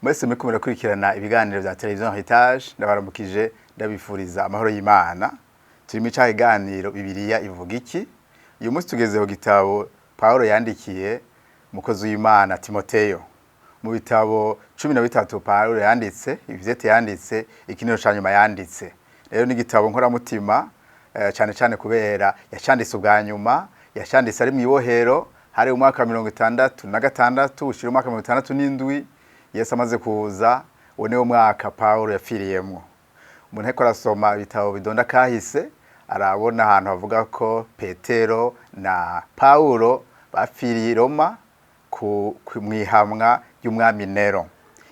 Mwese muriko murakurikirana ibiganiro vya Televiziyo Heritage, ndabaramukije, ndabifuriza amahoro y'Imana. Turi muri ca kiganiro Bibiliya ivuga iki. Uyu munsi tugeze ku gitabo Pawulo yandikiye umukozi w'Imana Timoteyo. Mu bitabo 13 Pawulo yanditse, ivyete yanditse, iki nico ca nyuma yanditse. Rero ni igitabo nkoramutima, cane cane kubera yacanditse ubwa nyuma, yacanditse ari mw'ibohero, hari umwaka wa 66 ushira umwaka wa 67 Yesu amaze kuza. Uwo niwo mwaka Pawulo yapfiriyemwo. Umuntu ariko arasoma ibitabo bidonda kahise, arabona ahantu havuga ko Petero na Pawulo bapfiriye i Roma mw'ihamwa ry'umwami Nero.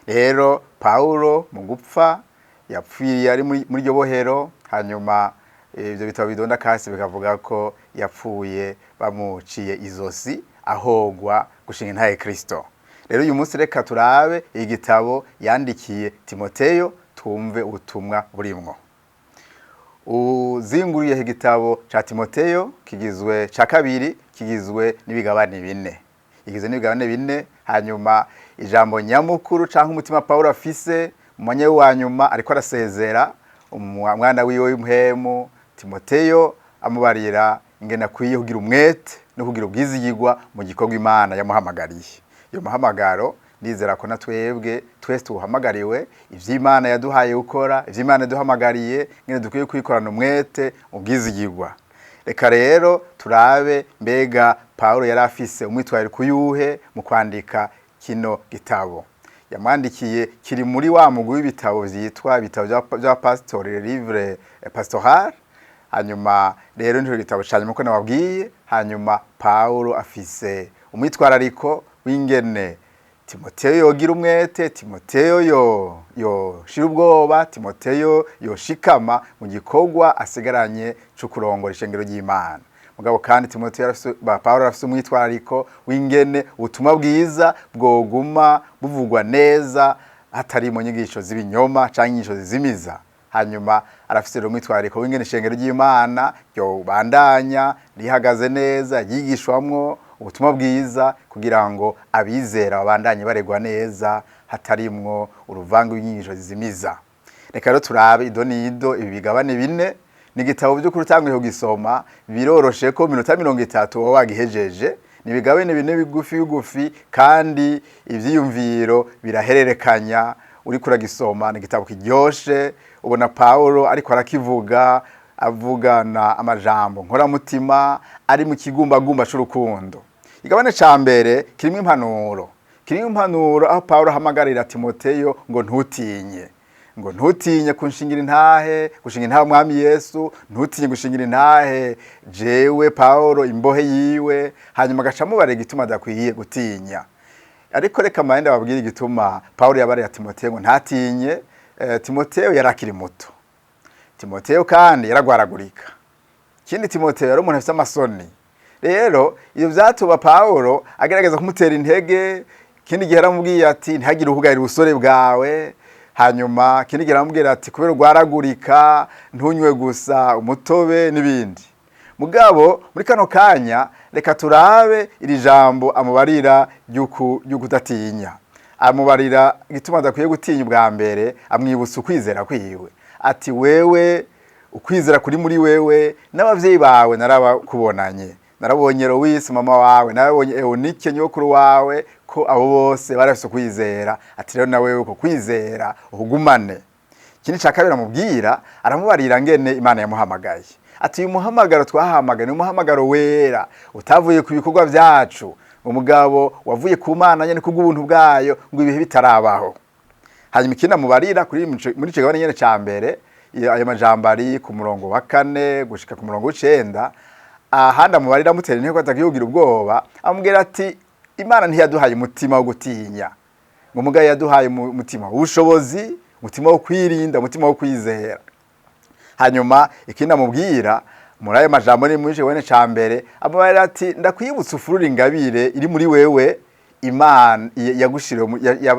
Rero Pawulo mu gupfa yapfiriye ari muri iryo bohero, hanyuma ivyo bitabo bidonda kahise bikavuga ko yapfuye bamuciye izosi ahogwa gushinga intahe Kristo. Rero uyu munsi reka turabe igitabo yandikiye Timoteyo, twumve ubutumwa burimwo. Uzinguriye igitabo ca Timoteyo kigizwe ca kabiri, kigizwe n'ibigabane bine. Kigizwe n'ibigabane bine, hanyuma ijambo nyamukuru canke umutima Pawulo afise mu mwanya wa nyuma ariko arasezera umwana wiwe w'impwemu Timoteyo, amubarira ingene akwiye kugira umwete no kugira ubwizigirwa mu gikorwa Imana yamuhamagariye. Iyo muhamagaro ndizera ko na twebwe twese tuhamagariwe ivy'Imana yaduhaye gukora, ivy'Imana yaduhamagariye, ngene dukwiye kwikorana umwete, ubwizigirwa. Reka rero turabe mbega Pawulo yari afise umwitwarariko uyuhe mu kwandika kino gitabo. Yamwandikiye kiri muri wa mugwi w'ibitabo vyitwa ibitabo vya pastori, livre pastoral. Hanyuma rero nico gitabo ca nyuma ko nababwiye. Hanyuma Pawulo afise umwitwarariko w'ingene Timoteyo yogira umwete, Timoteyo yoshira ubwoba, Timoteyo yoshikama mu gikorwa asigaranye co kurongora ishengero ry'Imana. Mugabo kandi Timoteyo Pawulo arafise umwitwarariko w'ingene ubutumwa bwiza bwoguma buvugwa neza hatari mu nyigisho z'ibinyoma canke inyigisho zizimiza. Hanyuma arafise rero umwitwarariko w'ingene ishengero ry'Imana ryobandanya rihagaze neza, ryigishwamwo ubutumwa bwiza kugira ngo abizera babandanye baregwa neza hatarimwo uruvange rw'inyigisho zizimiza. Reka rero turabe ido n'ido ibi bigabane bine. Ni igitabo vy'ukuri utanguye kugisoma biroroshe ko minota 30 woba wagihejeje. Ni ibigabane bine bigufi bigufi kandi ivyiyumviro birahererekanya uriko uragisoma. Ni igitabo kiryoshe, ubona Pawulo ariko arakivuga avugana amajambo nkoramutima ari mu kigumbagumba c'urukundo. Igabane ca mbere kirimwo impanuro, kirimwo impanuro aho Pawulo ahamagarira Timoteyo ngo ntutinye, ngo ntutinye kunshingira intahe, gushinga intahe Umwami Yesu, ntutinye gushingira intahe jewe Pawulo imbohe yiwe. Hanyuma agaca amubarira igituma adakwiye gutinya. Ariko reka mpande babwire igituma Pawulo yabarira Timoteyo ngo ntatinye. Timoteyo yari akiri muto, Timoteyo kandi yaragwaragurika. Ikindi, Timoteyo yari umuntu afise amasoni. Rero ivyo vyatuma Pawulo agerageza kumutera intege. Ikindi gihe yaramubwiye ati ntihagire ukugarira ubusore bwawe. Hanyuma ikindi gihe aramubwira ati kubera urwaragurika ntunywe gusa umutobe n'ibindi. Mugabo muri kano kanya reka turabe iri jambo amubarira ry'ukudatinya. Amubarira igituma adakwiye gutinya. Ubwa mbere amwibutsa ukwizera kwiwe, ati wewe ukwizera kuri muri wewe n'abavyeyi bawe narabakubonanye, narabonye Lowisi mama wawe, narabonye Eunike nyokuru wawe, ko abo bose barafise ukwizera. Ati rero na wewe uko kwizera uhugumane. Ikindi ca kabiri amubwira, aramubarira ngene Imana yamuhamagaye, ati uyu muhamagaro twahamagaye ni umuhamagaro wera utavuye ku bikorwa vyacu, umugabo wavuye ku Mana nyene kubw'ubuntu bwayo ngo ibihe bitarabaho. Hanyuma ikindi amubarira muri ico kigabane nyene ca mbere, ayo majambo ari ku murongo wa 4 gushika ku murongo w'9. Ahandi amubarira amutera intege ko atagiye kugira ubwoba, amubwira ati Imana ntiyaduhaye umutima wo gutinya, ngo mugabo yaduhaye umutima w'ubushobozi, umutima wo kwirinda, umutima wo kwizera. Hanyuma ikindi amubwira muri ayo majambo ni muri ico kigabane ca mbere, amubarira ati ndakwibutsa ufurure ingabire iri muri wewe, Imana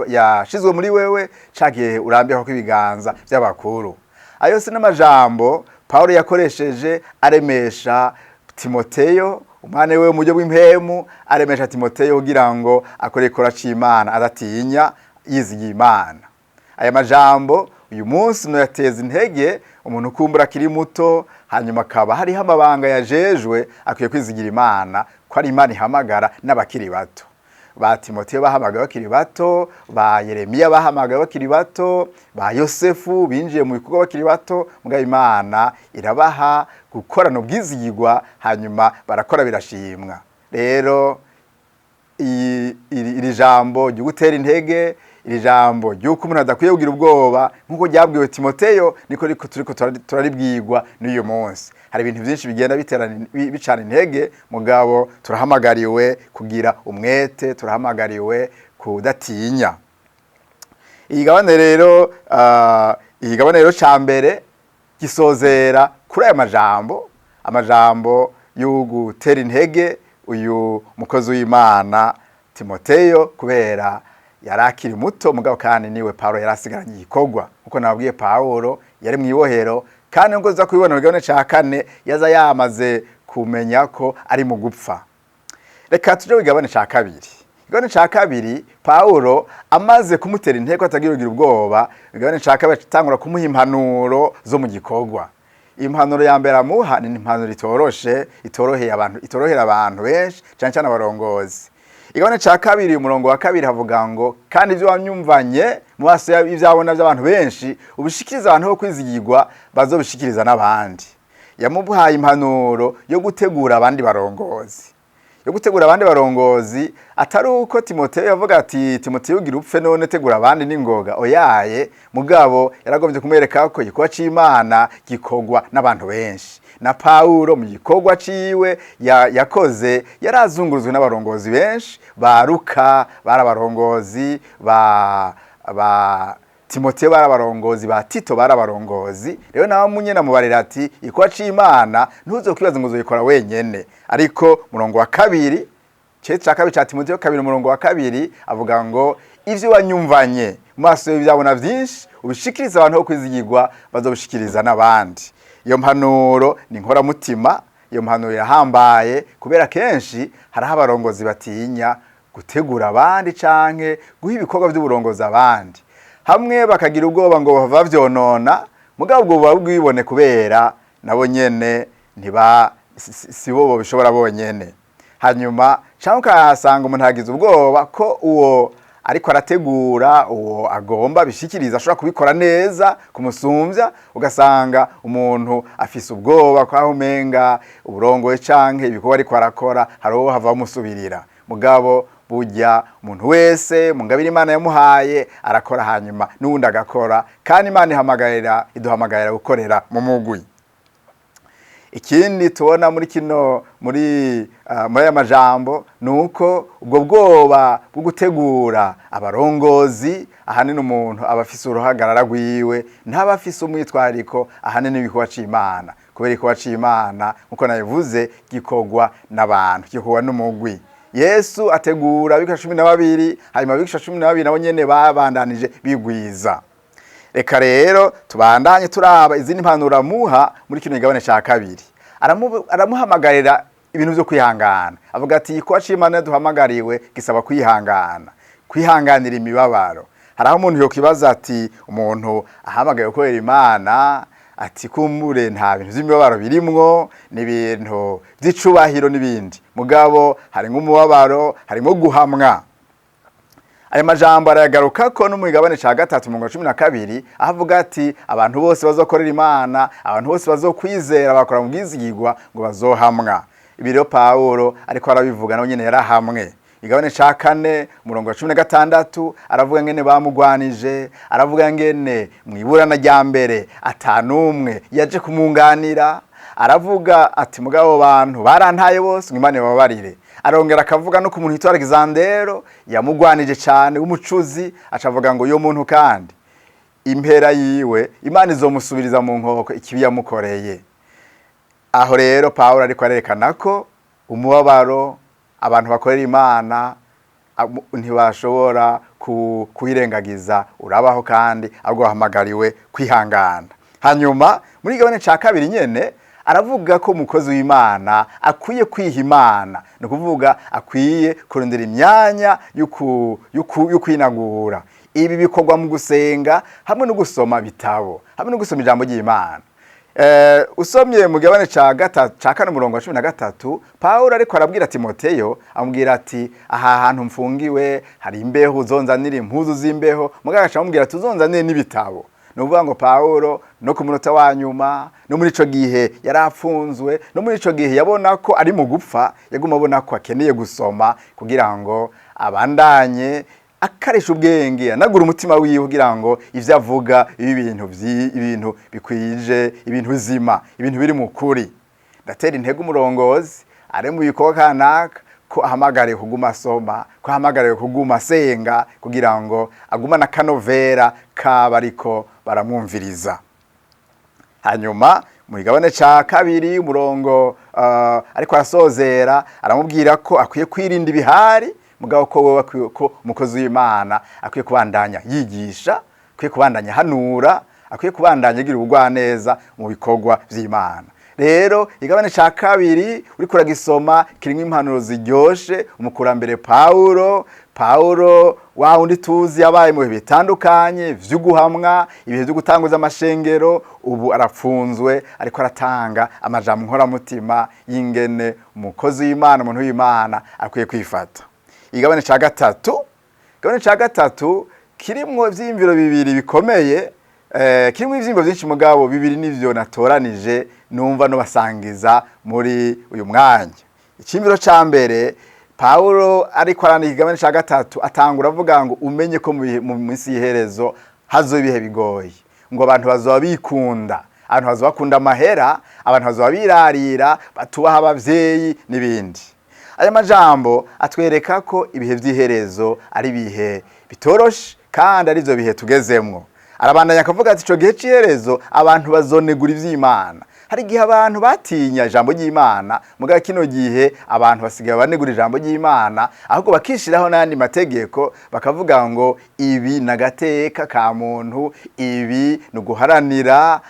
yashizwe muri wewe ca gihe urambikako ibiganza vy'abakuru. Ayo si n'amajambo Pawulo yakoresheje aremesha Timoteyo umwana we mu buryo bw'impemu, aremesha Timoteyo kugira ngo akore ikora c'Imana adatinya. Yizigiye Imana. Aya majambo uyu munsi nuyateza intege umuntu ukumbura akiri muto, hanyuma akaba hariho amabanga yajejwe, akwiye kwizigira Imana ko ari Imana ihamagara n'abakiri bato. Ba Timoteyo bahamagawe bakiri bato, ba Yeremiya bahamagawe bakiri bato, ba Yosefu binjiye mu bikorwa bakiri bato, mugabo Imana irabaha gukorana ubwizigirwa, hanyuma barakora birashimwa. Rero iri jambo ryo gutera intege, iri jambo ry'uko umuntu adakwiye kugira ubwoba, nk'uko ryabwiwe Timoteyo, niko turiko turaribwirwa n'uyu munsi. Hari ibintu byinshi bigenda bicana intege, mugabo turahamagariwe kugira umwete, turahamagariwe kudatinya. Iyi gabane rero ca mbere gisozera kuri aya majambo, amajambo yo gutera intege uyu mukozi w'Imana Timoteyo, kubera yari akiri muto, mugabo kandi niwe Paulo yari asigaranye igikorwa. Nkuko nababwiye, Paulo yari mu ibohero, kandi nkuko tuza kubibona mu kigabane ca kane, yaza yamaze kumenya ko ari mu gupfa. Reka tuje ku kigabane ca kabiri. Igabane ca kabiri, Paulo amaze kumutera inteko atagira kugira ubwoba, igabane ca kabiri atangura kumuha impanuro zo mu gikorwa. Impanuro ya mbere amuha ni impanuro itoroshe, itoroheye abantu, itorohera abantu benshi, cyane cyane abarongozi. Igabane ca kabiri, umurongo wa 2 havuga ngo: "Kandi ibyo wanyumvanye mu maso y'ivyabona by'abantu benshi, ubishikiriza abantu bo kwizigirwa, bazobishikiriza n'abandi." Yamuhaye impanuro yo gutegura abandi barongozi, yo gutegura abandi barongozi. Atari uko Timoteyo yavuga ati: "Timoteyo, ugira upfe, none tegura abandi n'ingoga." Oyaye, mugabo yaragombye kumwereka ko igikorwa c'Imana gikorwa n'abantu benshi. Na Paulo mu gikorwa ciwe yakoze yarazunguruzwe n'abarongozi benshi. Ba Luka bari abarongozi, ba Timoteyo bari abarongozi, ba Tito bari abarongozi. Rero nawe munyene amubarira ati: "Igikorwa c'Imana ntuzokwibaza ngo uzoyikora wenyene." Ariko murongo wa 2, cece ca kabiri ca Timoteyo 2, umurongo wa 2 avuga ngo: "Ivyo wanyumvanye mu maso y'ivyabona vyinshi, ubishikiriza abantu bo kwizigirwa, bazobishikiriza n'abandi." Iyo mpanuro ni nkoramutima, iyo mpanuro irahambaye, kubera kenshi hariho abarongozi batinya gutegura abandi canke guha ibikorwa vy'uburongozi abandi, hamwe bakagira ubwoba ngo bava bavyonona. Mugabo ubwo buba bwibone, kubera nabo nyene ntiba si bo bobishobora bonyene. Hanyuma canke ukahasanga umuntu yagize ubwoba ko uwo ariko arategura, uwo agomba bishikiriza, ashobora kubikora neza kumusumbya. Ugasanga umuntu afise ubwoba ko aho umenga uburongoye canke ibikorwa ariko arakora hari uwo hava bamusubirira. Mugabo burya umuntu wese mu ngabire Imana yamuhaye arakora, hanyuma n'uwundi agakora, kandi Imana ihamagarira, iduhamagarira gukorera mu mugwi. Ikindi tubona muri kino muri aya majambo ni uko ubwo bwoba bwo gutegura abarongozi, ahanini umuntu aba afise uruhagarara rwiwe, ntaba afise umwitwariko ahanini w'igikorwa c'Imana, kubera igikorwa c'Imana, nkuko nabivuze, gikorwa n'abantu, gikorwa n'umugwi. Yesu ategura abigisha 12, hanyuma abigisha 12 nabo nyene babandanije bigwiza. Reka rero tubandanye turaba izindi mpanuro amuha muri kino kigabane ca kabiri. Aramuhamagarira ibintu vyo kwihangana. Avuga ati: "Igikorwa c'Imana duhamagariwe gisaba kwihangana, kwihanganira imibabaro." Hari aho umuntu yokwibaza ati: "Umuntu ahamagaye gukorera Imana," ati, "kumbure nta bintu vy'imibabaro birimwo, ni ibintu vy'icubahiro n'ibindi." Mugabo harimwo umubabaro, harimwo guhamwa. Ayo majambo arayagarukako no mu migabane ca gatatu, mu 12, aho avuga ati: "Abantu bose bazokorera Imana, abantu bose bazokwizera bakora mu bwizigirwa, ngo bazohamwa." Ibi rero Pawulo ariko arabivuga, nawe nyene yarahamwe. Igabane ca kane, umurongo wa 16, aravuga ngene bamugwanije, aravuga ngene mw'iburana rya mbere atanumwe yaje kumwunganira. Aravuga ati: "Mugabo bantu barantaye bose, ngo Imana ibabarire." Arongera akavuga no ku muntu yitwa Alexandero yamugwanije cyane, w'umucuzi, acavuga ngo uyo muntu kandi impera yiwe Imana izomusubiriza mu nkoko ikibi yamukoreye. Aho rero Pawulo ariko arerekana ko umubabaro abantu bakorera Imana ntibashobora kuwirengagiza, urabaho, kandi ahubwo bahamagariwe kwihangana. Hanyuma muri igabane ca kabiri nyene aravuga ko umukozi w'Imana akwiye kwiha Imana, ni ukuvuga akwiye kurondera imyanya yo kwinagura. Ibi bikorwa mu gusenga hamwe no gusoma bitabo, hamwe no gusoma ijambo ry'Imana. Usomye mu gabane ca gatatu ca kane umurongo wa 13, Paulo ariko arabwira Timoteyo, amubwira ati aha hantu mfungiwe hari imbeho, uzonzanire impuzu z'imbeho. Mugabo agaca amubwira ati uzonzanire n'ibitabo. Ni ukuvuga ngo Paulo no ku munota wa nyuma, no muri ico gihe yari apfunzwe, no muri ico gihe yabona ko ari mu gupfa, yaguma abona ko akeneye gusoma kugira ngo abandanye akaresha ubwenge, anagura umutima wiwe kugira ngo ivyo avuga ibi bintu ibintu bikwije, ibintu bizima, ibintu biri mu kuri. Ndatera intege umurongozi ari mu bikorwa kanaka ko ahamagariwe kuguma asoma, ko ahamagariwe kuguma asenga, kugira ngo agumane akanovera kaba ariko baramwumviriza. Hanyuma mu gabane ca kabiri umurongo ariko arasozera, aramubwira ko akwiye kwirinda ibihari, mugabo ko wewe ko umukozi w'Imana akwiye kubandanya yigisha, akwiye kubandanya hanura, akwiye kubandanya agira ubugwaneza mu bikorwa vy'Imana. Rero igabane ca kabiri uriko uragisoma kirimwo impanuro ziryoshe umukurambere Paulo. Paulo wa wundi tuzi yabaye mu bihe bitandukanye vy'uguhamwa, ibihe vyo gutanguza amashengero, ubu arapfunzwe ariko aratanga amajambo nkoramutima y'ingene umukozi w'Imana, umuntu w'Imana akwiye kwifata. Igabane ca gatatu, igabane ca gatatu kirimwo ivyiyumviro bibiri bikomeye, kirimwo ivyiyumviro vyinshi, mugabo bibiri nivyo natoranije numva no basangiza muri uyu mwanya. Icyiyumviro ca mbere, Paulo ariko arandika igabane ca gatatu atangura avuga ngo umenye ko mu minsi y'iherezo hazoba ibihe bigoye, ngo abantu bazoba bikunda, abantu bazoba bakunda amahera, abantu bazoba birarira, batubaha abavyeyi n'ibindi. Aya majambo atwereka ko ibihe vy'iherezo ari ibihe bitoroshe kandi ari vyo bihe tugezemwo. Arabandanya akavuga ati ico gihe c'iherezo abantu bazonegura ivy'Imana. Hari igihe abantu batinya ijambo ry'Imana, mugabo kino gihe abantu basigaye banegura ijambo ry'Imana, ahubwo bakishiraho n'ayandi mategeko, bakavuga ngo ibi nagateka ka muntu, ibi ni uguharanira,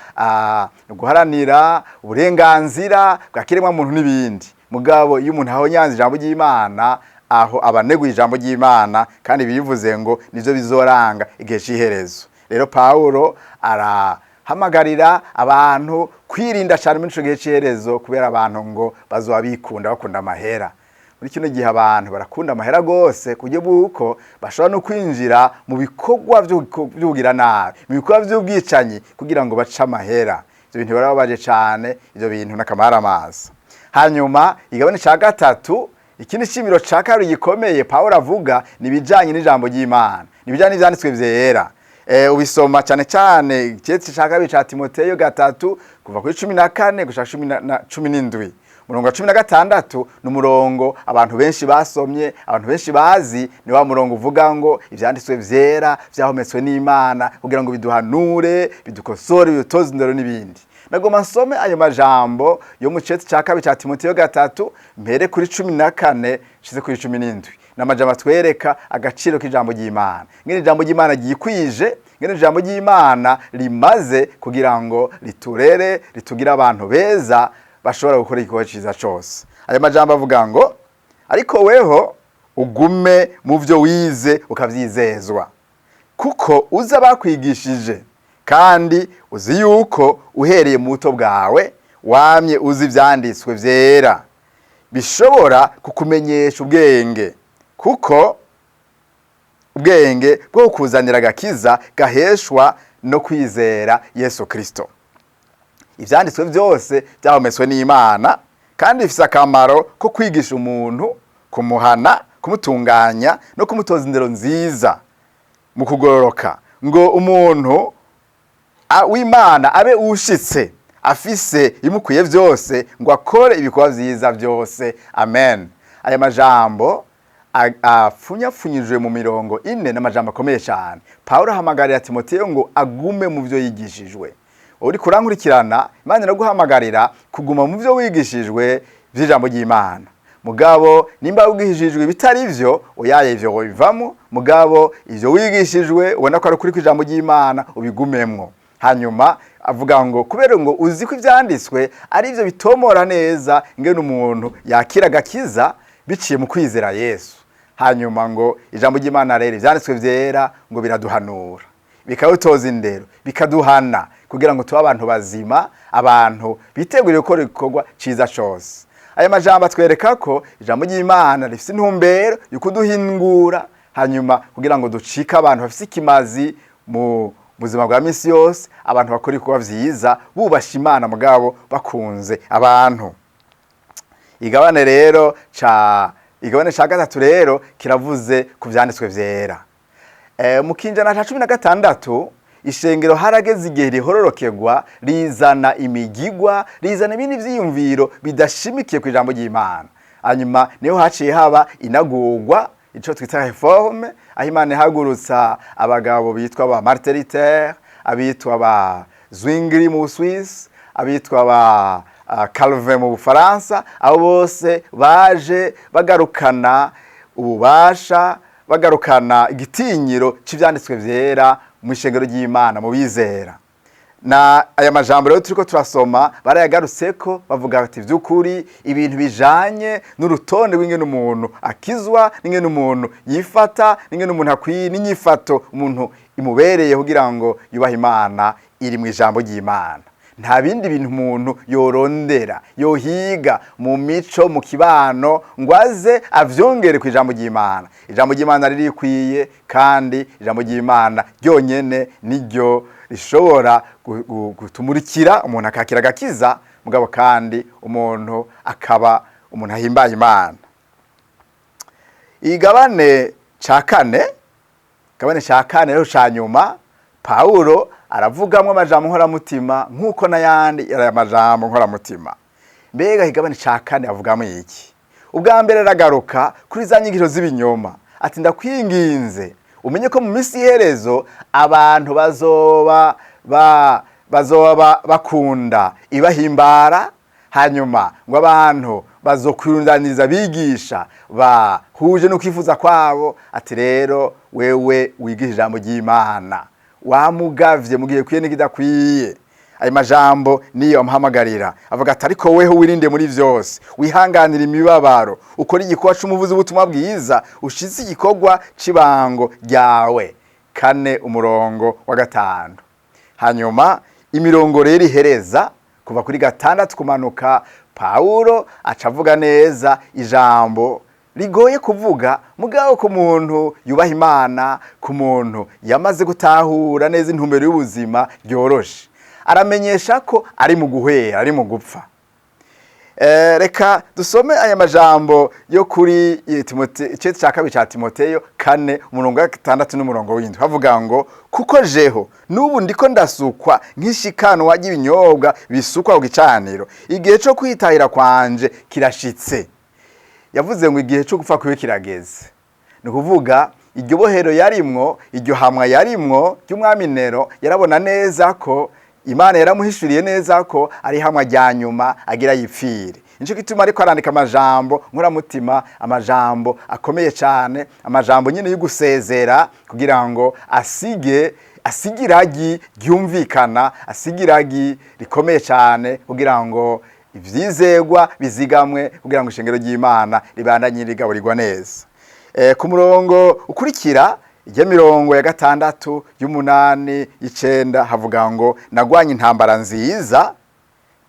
ni uguharanira uburenganzira bwa kiremwa muntu n'ibindi. Mugabo iyo umuntu ahonyanze ijambo ry'Imana, aho abaneguye ijambo ry'Imana, kandi bivuze ngo nivyo bizoranga igihe c'iherezo. Rero Paulo arahamagarira abantu kwirinda cyane muri ico gihe c'iherezo, kubera abantu ngo bazoba bikunda, bakunda amahera. Muri kino gihe abantu barakunda amahera gose, ku buryo bw'uko bashobora no kwinjira mu bikorwa vy'ubugira nabi, mu bikorwa vy'ubwicanyi kugira ngo bace amahera. Ivyo bintu barababaje cane, ivyo bintu n'akamaramaza. Hanyuma igabane ca gatatu, ikindi cimiro ca kabiri gikomeye Paulo avuga ni ibijanye n'ijambo ry'Imana, ni ibijanye n'ivyanditswe vyera. Ubisoma cyane cyane igice ca kabiri ca Timoteyo 3 kuva kuri 14 gushika 17. Umurongo wa 16 ni umurongo abantu benshi basomye, abantu benshi bazi, ni wa murongo uvuga ngo ivyanditswe vyera vyahometswe n'Imana kugira ngo biduhanure, bidukosore, bidutoze indero n'ibindi. Nagoma nsome ayo majambo yo mu cete ca kabiri ca Timoteyo 3 mpere kuri 14 shize kuri 17. N'amajambo atwereka agaciro k'ijambo ry'Imana, ngene ijambo ry'Imana ryikwije, ngene ijambo ry'Imana rimaze kugira ngo riturere, ritugire abantu beza bashobora gukora igikorwa ciza cose. Ayo majambo avuga ngo ariko weho ugume mu vyo wize ukavyizezwa, kuko uza bakwigishije, kandi uzi yuko uhereye mu buto bwawe wamye uzi ivyanditswe vyera bishobora kukumenyesha ubwenge, kuko ubwenge bwo kuzanira agakiza gaheshwa no kwizera Yesu Kristo. Ivyanditswe byose byahometswe n'Imana kandi bifise akamaro ko kwigisha umuntu, kumuhana, kumutunganya no kumutoza indero nziza mu kugororoka, ngo umuntu w'Imana abe ushitse, afise imukwiye byose, ngo akore ibikorwa vyiza byose. Amen. Aya majambo apfunyapfunyijwe mu mirongo ine n'amajambo akomeye cyane. Paulo ahamagarira Timoteyo ngo agume mu byo yigishijwe. Uri kurankurikirana, Imana iraguhamagarira kuguma mu byo wigishijwe vy'ijambo ry'Imana. Mugabo nimba wigishijwe bitari vyo, oyaye ivyo wobivamo. Mugabo ivyo wigishijwe ubona ko ari ukuri kw'ijambo ry'Imana, ubigumemwo. Hanyuma avuga ngo kubera ngo uzi ko ivyanditswe ari ivyo bitomora neza ingene umuntu yakira agakiza biciye mu kwizera Yesu. Hanyuma ngo ijambo ry'Imana rero, ivyanditswe vyera, ngo biraduhanura, bikadutoza indero, bikaduhana kugira ngo tube abantu bazima, abantu biteguriye gukora igikorwa ciza cose. Aya majambo atwereka ko ijambo ry'Imana rifise intumbero yo kuduhingura, hanyuma kugira ngo ducike abantu bafise ikimazi mu buzima bwa misi yose, abantu bakora ibikorwa vyiza, bubasha Imana mugabo bakunze abantu. Igabane rero ca igabane ca gatatu rero kiravuze ku vyanditswe vyera. Mu kinjana ca 16 ishengero harageze igihe rihororokegwa, rizana imigigwa, rizana ibindi vyiyumviro bidashimikiye ku ijambo ry'Imana. Hanyuma niho haciye haba inagurwa, ico twita réforme, aho Imana ihagurutsa abagabo bitwa ba Martin Luther, abitwa ba Zwingli mu Busuwisi, abitwa ba Calvin mu Bufaransa. Abo bose baje bagarukana ububasha, bagarukana igitinyiro c'ivyanditswe vyera mu ishengero ry'Imana, mu bizera. Na aya majambo rero turiko turasoma barayagarutseko, bavuga bati vy'ukuri ibintu bijanye n'urutonde rw'ingene umuntu akizwa, n'ingene umuntu yifata, n'ingene umuntu akwiye, n'inyifato umuntu imubereye kugira ngo yubahe Imana, iri mu ijambo ry'Imana. Nta bindi bintu umuntu yorondera, yohiga mu mico, mu kibano, ngo aze avyongere ku ijambo ry'Imana. Ijambo ry'Imana ririkwiye, kandi ijambo ry'Imana ryonyene niryo rishobora gutumurikira umuntu akakira agakiza, mugabo kandi umuntu akaba umuntu ahimbaye Imana. Igabane ca kane, igabane ca kane rero ca nyuma, Pawulo aravugamwo amajambo nkoramutima nk'uko n'ayandi yari amajambo nkoramutima. Mbega igabane ca kane avugamo iki? Ubwa mbere aragaruka kuri za nyigisho z'ibinyoma, ati ndakwinginze umenye ko mu minsi y'iherezo abantu bazoba bakunda ibahimbara. Hanyuma ngo abantu bazokwirundaniriza abigisha bahuje no kwifuza kwabo. Ati rero wewe wigisha ijambo ry'Imana, wamugavye mu gihe kwiye n'ikidakwiye. Ayo majambo niyo amuhamagarira, avuga ati ariko weho wirinde muri vyose, wihanganira imibabaro, ukora igikorwa c'umuvuzi w'ubutumwa bwiza, ushitse igikorwa c'ibango ryawe. 4 umurongo wa 5. Hanyuma imirongo rero ihereza kuva kuri 6 kumanuka, Pawulo aca avuga neza ijambo rigoye kuvuga, mugabo ku muntu yubaha Imana, ku muntu yamaze gutahura neza intumbero y'ubuzima, ryoroshe. Aramenyesha ko ari mu guhera, ari mu gupfa. Reka dusome aya majambo yo kuri icete cya kabiri cya Timoteyo 4 umurongo wa 6 n'umurongo w'7. Havuga ngo kuko jeho n'ubu ndiko ndasukwa nk'ishikanwa ry'ibinyobwa bisukwa ku gicaniro, igihe cyo kwitahira kwanje kirashitse. Yavuze ngo igihe cyo gupfa kwiwe kirageze. Ni ukuvuga iryo bohero yarimwo, iryo hamwa yarimwo ry'umwami Nero, yarabona neza ko Imana yaramuhishuriye neza ko ari hamwe rya nyuma agira yipfire. Nico gituma ariko arandika amajambo nkoramutima, amajambo akomeye cyane, amajambo nyine yo gusezera, kugira ngo asige iragi ryumvikana, asige iragi rikomeye cyane, kugira ngo ivyizegwa bizigamwe, kugira ngo ishengero ry'Imana ribandanye rigaburirwa neza. Ku murongo ukurikira, ijya mirongo ya 6, y'8, y'9, havuga ngo nagwanye intambara nziza,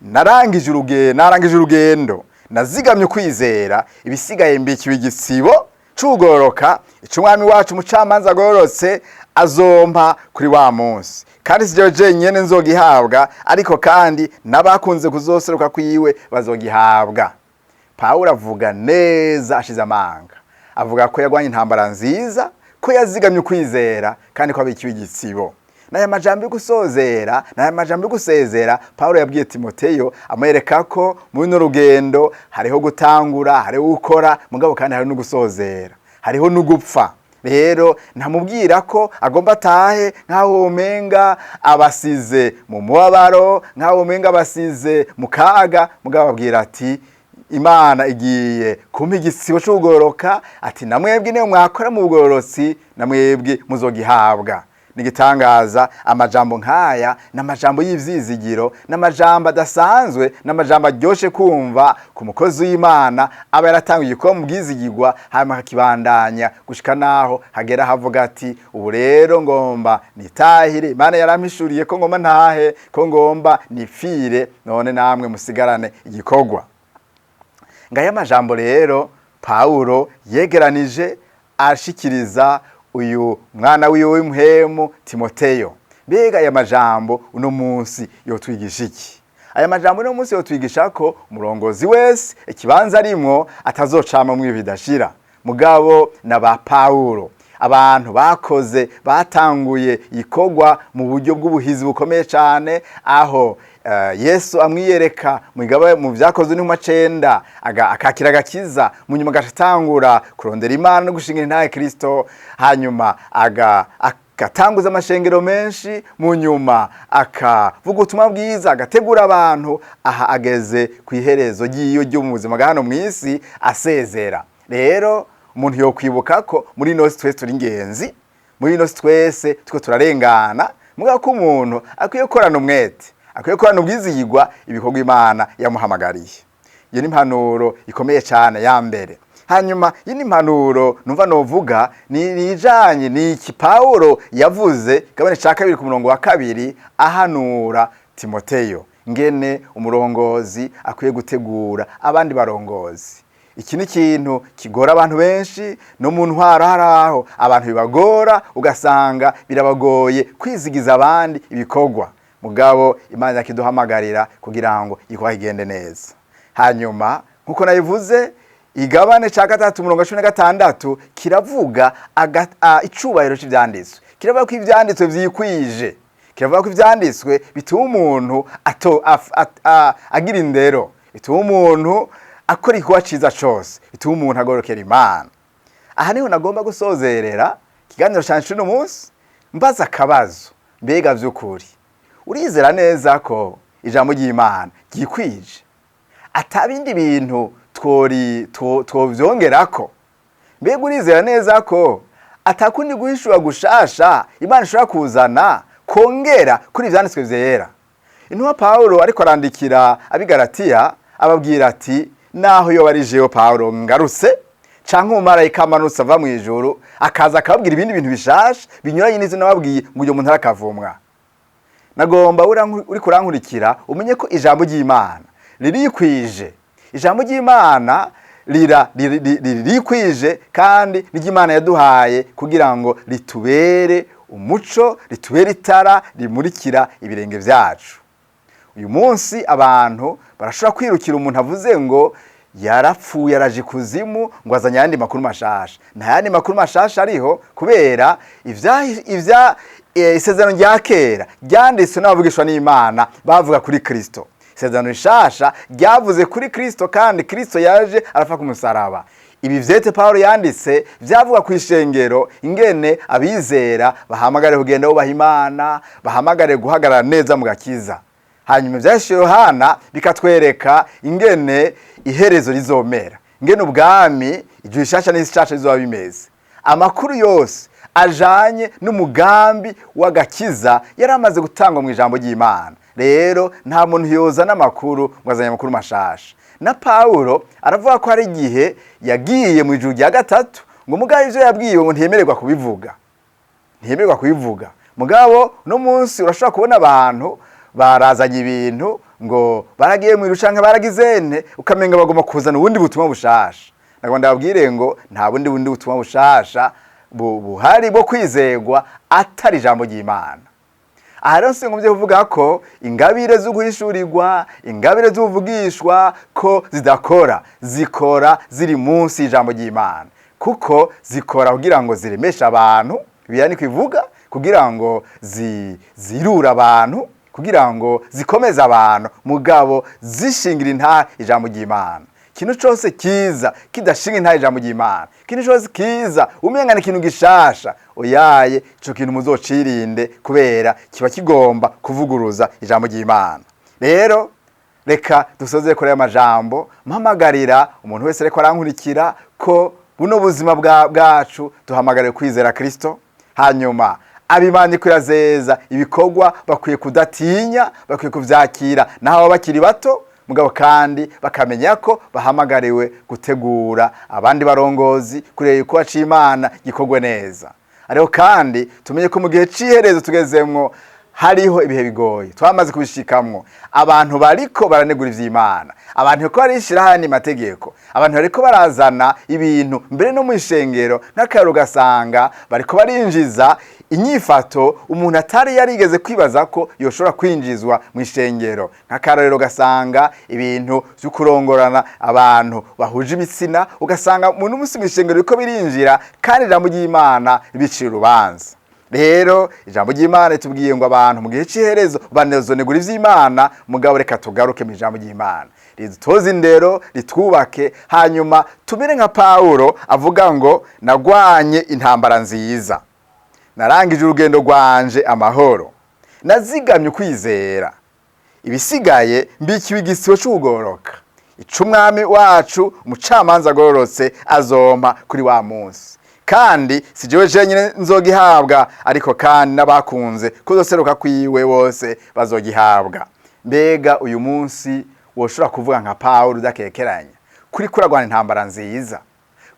narangije urugendo, narangije urugendo, nazigamye ukwizera, ibisigaye mbikiwe igisibo cugororoka, ico Umwami wacu umucamanza agororotse azompa kuri wa munsi, kandi si jewe jenyene nzogihabwa, ariko kandi n'abakunze kuzoseruka kwiwe bazogihabwa. Pawulo avuga neza ashize amanga, avuga ko yagwanye intambara nziza, ko yazigamye ukwizera, kandi ko abikiwe igitsibo. N'aya majambo yo gusozera, n'aya majambo yo gusezera Pawulo yabwiye Timoteyo, amwereka ko muri runo rugendo hariho gutangura, hariho gukora, mugabo kandi hariho no gusozera, hariho no gupfa. Rero ntamubwira ko agomba atahe nk'aho womenga abasize mu mubabaro, nk'aho womenga abasize mu kaga, mugabo ababwira ati Imana igiye kumpa igisibo c'ugororoka, ati namwebwe niyo mwakora mu bugororotsi, namwebwe muzogihabwa. Nigitangaza amajambo nk'aya n'amajambo y'ivyizigiro, n'amajambo adasanzwe, n'amajambo aryoshe kumva ku mukozi w'Imana aba yaratanga igikorwa mu bwizigirwa, hanyuma akakibandanya gushika naho hagera havuga ati ubu rero ngomba nitahire, Imana yarampishuriye ko ngomba ntahe, ko ngomba nipfire, none namwe musigarane igikorwa. Ngaya amajambo rero Pawulo yegeranije ashikiriza uyu mwana wiwe w'imuhemu Timoteyo. Mbega aya majambo uno munsi yotwigisha iki? Aya majambo uno munsi yotwigisha ko umurongozi wese ikibanza arimwo atazocama mu bidashira. Mugabo na ba Pawulo, abantu bakoze batanguye ikorwa mu buryo bw'ubuhizi bukomeye cyane, aho Yesu amwiyereka mu vyakozwe n'intumwa 9, akakira agakiza, mu nyuma agatangura kurondera Imana no gushingira intahe Kristo, hanyuma agatanguza amashengero menshi, mu nyuma akavuga ubutumwa bwiza, agategura abantu, aha ageze ku iherezo ry'iyo ryo mu buzima bwa hano mw'isi asezera. Rero umuntu yokwibuka ko muri ino si twese turi ingenzi, muri ino si twese tuko turarengana, mugabo ko umuntu akwiye gukorana umwete, akwiye gukorana ubwizigirwa ibikorwa Imana yamuhamagariye. Iyo ni impanuro ikomeye cyane ya mbere. Hanyuma iyi ni impanuro numva novuga ni ijanye n'iki Pawulo yavuze gabane ca 2 ku murongo wa 2 ahanura Timoteyo ngene umurongozi akwiye gutegura abandi barongozi. Iki ni ikintu kigora abantu benshi, no mu ntwaro haraho abantu bibagora, ugasanga birabagoye kwizigiza abandi ibikorwa. Mugabo Imana yakiduhamagarira kugira ngo igikorwa kigende neza. Hanyuma nkuko nabivuze, igabane ca 3 umurongo wa 16 kiravuga icubahiro c'ivyanditswe. Kiravuga ko ivyanditswe vyikwije, kiravuga ko ivyanditswe bituma umuntu agira indero, bituma umuntu akora igikorwa ciza cose, bituma umuntu agororokera Imana. Aha niho nagomba gusozerera ikiganiro canje c'uno munsi, mbaza akabazo: mbega vy'ukuri urizera neza ko ijambo ry'Imana ryikwije, atabindi bintu twovyongerako? Mbega urizera neza ko atakundi guhishura gushasha Imana ishobora kuzana kongera kuri ivyanditswe vyera? Intumwa Pawulo ariko arandikira abigaratiya ababwira ati naho yoba ari jewe Pawulo ngarutse canke umumarayika amanutse ava mw'ijuru akaza akababwira ibindi bintu bishasha binyuranye n'ivyo nababwiye, ngo uyo muntu arakavumwa. Nagomba uri kurankurikira umenye ko ijambo ry'Imana ririkwije. Ijambo ry'Imana ririkwije kandi n'iry'Imana yaduhaye kugira ngo ritubere umuco, ritubere itara rimurikira ibirenge vyacu. Uyu munsi abantu barashobora kwirukira umuntu avuze ngo yarapfuye araje kuzimu, ngo azanye ayandi makuru mashasha. Nta yandi makuru mashasha ariho, kubera isezerano rya kera ryanditswe n'abavugishwa n'Imana bavuga kuri Kristo. Isezerano rishasha ryavuze kuri Kristo, kandi Kristo yaje arapfa ku musaraba. Ibi vyete Pawulo yanditse vyavuga ku ishengero, ingene abizera bahamagare kugenda bubaha Imana, bahamagare guhagarara neza mu gakiza. Hanyuma ivyahise Yohana bikatwereka ingene iherezo rizomera, ingene ubwami ijuru rishasha n'isi nshasha bizoba bimeze. Amakuru yose ajanye n'umugambi w'agakiza yari amaze gutangwa mu ijambo ry'Imana. Rero nta muntu yozana amakuru ngo azanye amakuru mashasha. Na Pawulo aravuga ko hari igihe yagiye mu ijuru rya 3, ngo mugabo ivyo yabwiwe ngo ntiyemererwa kubivuga, ntiyemererwa kubivuga. Mugabo no munsi urashobora kubona abantu barazanye ibintu ngo baragiye mu irushanka baragizene, ukamenga bagomba kuzana ubundi butumwa bushasha. Nagomba ndababwire ngo nta bundi butumwa bushasha buhari bwo kwizegwa atari ijambo ry'Imana. Aha rero singombye kuvuga ko ingabire zo guhishurirwa, ingabire z'ubuvugishwa ko zidakora, zikora ziri munsi y'ijambo ry'Imana, kuko zikora kugira ngo ziremeshe abantu, Bibiliya niko ivuga, kugira ngo zirure abantu, kugira ngo zikomeze abantu, mugabo zishingira intahe ijambo ry'Imana. Ikintu cose kiza kidashinga intahe ijambo ry'Imana, ikintu cose kiza umenga ni ikintu gishasha, oyaye ico kintu muzocirinde, kubera kiba kigomba kuvuguruza ijambo ry'Imana. Rero reka dusoze kuri aya majambo mpamagarira umuntu wese ariko arankurikira ko buno buzima bwacu duhamagariwe kwizera Kristo, hanyuma Ab'Imana ikirazeza ibikorwa bakwiye kudatinya, bakwiye kuvyakira naho baba bakiri bato, mugabo kandi bakamenya ko bahamagariwe gutegura abandi barongozi kureba igikorwa c'Imana gikorwe neza. Ariko kandi tumenye ko mu gihe c'iherezo tugezemwo hariho ibihe bigoye, twamaze kubishikamwo. Abantu bariko baranegura ivy'Imana, abantu bariko barishiraho ayandi mategeko, abantu bariko barazana ibintu mbere no mw'ishengero. Nk'akarorero, ugasanga bariko barinjiza inyifato umuntu atari yarigeze kwibaza ko yoshobora kwinjizwa mw'ishengero. Nk'akarorero, ugasanga ibintu vyo kurongorana abantu bahuje ibitsina, ugasanga umuntu munsi mw'ishengero biriko birinjira, kandi ijambo ry'Imana bicira urubanza. Rero ijambo ry'Imana ritubwiye ngo abantu mu gihe c'iherezo banezonegura ivy'Imana. Mugabo reka tugaruke mu ijambo ry'Imana ridutoze indero, ritwubake, hanyuma tumere nka Pawulo avuga ngo: "Nagwanye intambara nziza, narangije urugendo rwanje amahoro, nazigamye ukwizera. Ibisigaye mbikiwe igisibo c'ugororoka, ico Umwami wacu umucamanza agororotse azompa kuri wa munsi. Kandi si jewe jenyine nzogihabwa, ariko kandi n'abakunze kuzoseruka kwiwe bose bazogihabwa." Mbega uyu munsi woshobora kuvuga nka Pawulo udakekeranya kuri kuragwana intambara nziza,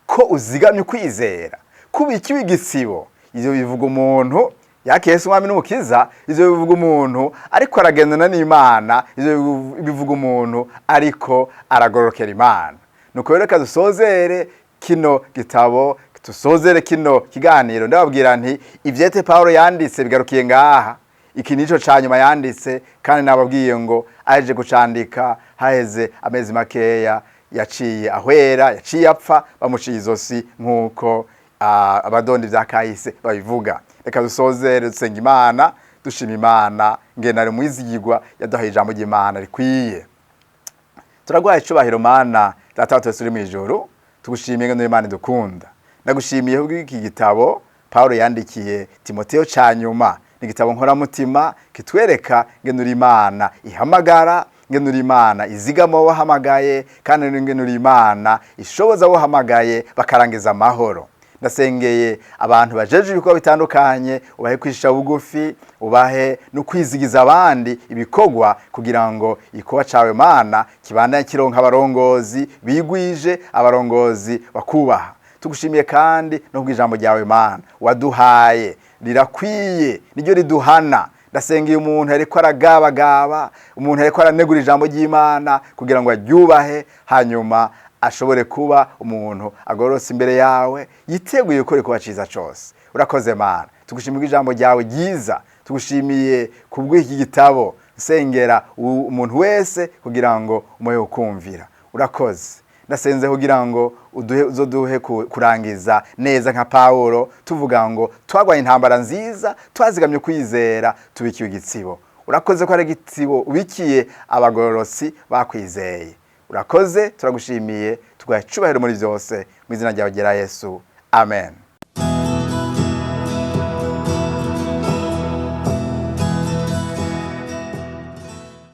ko uzigamye ukwizera, kubikiwe igisibo? Ivyo bivuga umuntu yakese Umwami n'Umukiza, ivyo bivuga umuntu ariko aragendana n'Imana, ivyo bivuga umuntu ariko aragororokera Imana. Nuko rero reka dusozere kino gitabo, dusozere kino kiganiro. Ndababwira nti ivyete Pawulo yanditse bigarukiye ngaha. Iki nico ca nyuma yanditse, kandi nababwiye ngo aje gucandika haheze amezi makeya yaciye ahwera, yaciye apfa, bamuciye izosi nk'uko abadondi vya kahise babivuga. Reka dusozere dusenga Imana, dushima Imana ngena ari mwizigirwa yaduhaye ijambo ry'Imana rikwiye. Turaguhaye icubahiro, Mana Data wa twese uri mw'ijuru. Tugushimiye ngo Imana idukunda. Ndagushimiye kubw'iki gitabo Pawulo yandikiye Timoteyo ca nyuma. Ni igitabo nkoramutima kitwereka ngenura Imana ihamagara, ngenura Imana izigama abo wahamagaye, kandi ngenura Imana ishoboza abo wahamagaye bakarangiza amahoro. Ndasengeye abantu bajeje ibikorwa bitandukanye, ubahe kwishisha bugufi, ubahe no kwizigiza abandi ibikorwa, kugira ngo igikorwa cawe Mana kibandanye kironka abarongozi bigwije, abarongozi bakubaha. Tugushimiye kandi no kubw'ijambo ryawe Mana waduhaye, rirakwiye, niryo riduhana. Ndasengeye umuntu ariko aragabagaba, umuntu ariko aranegura ijambo ry'Imana, kugira ngo aryubahe, hanyuma ashobore kuba umuntu agororotse imbere yawe, yiteguye gukora igikorwa ciza cose. Urakoze Mana, tugushimiye ijambo ryawe ryiza, tugushimiye kubw'iki gitabo. Nsengera umuntu wese kugira ngo umuhe ukumvira. Urakoze. Ndasenze kugira ngo uduhe, uzoduhe kurangiza neza nka Pawulo, tuvuga ngo twagwanye intambara nziza, twazigamye kwizera, tubikiwe igitsibo. Urakoze ko ari igitsibo ubikiye abagororotsi bakwizeye. Urakoze, turagushimiye, tuguha icubahiro muri byose, mu izina ryawe ryera Yesu, amen.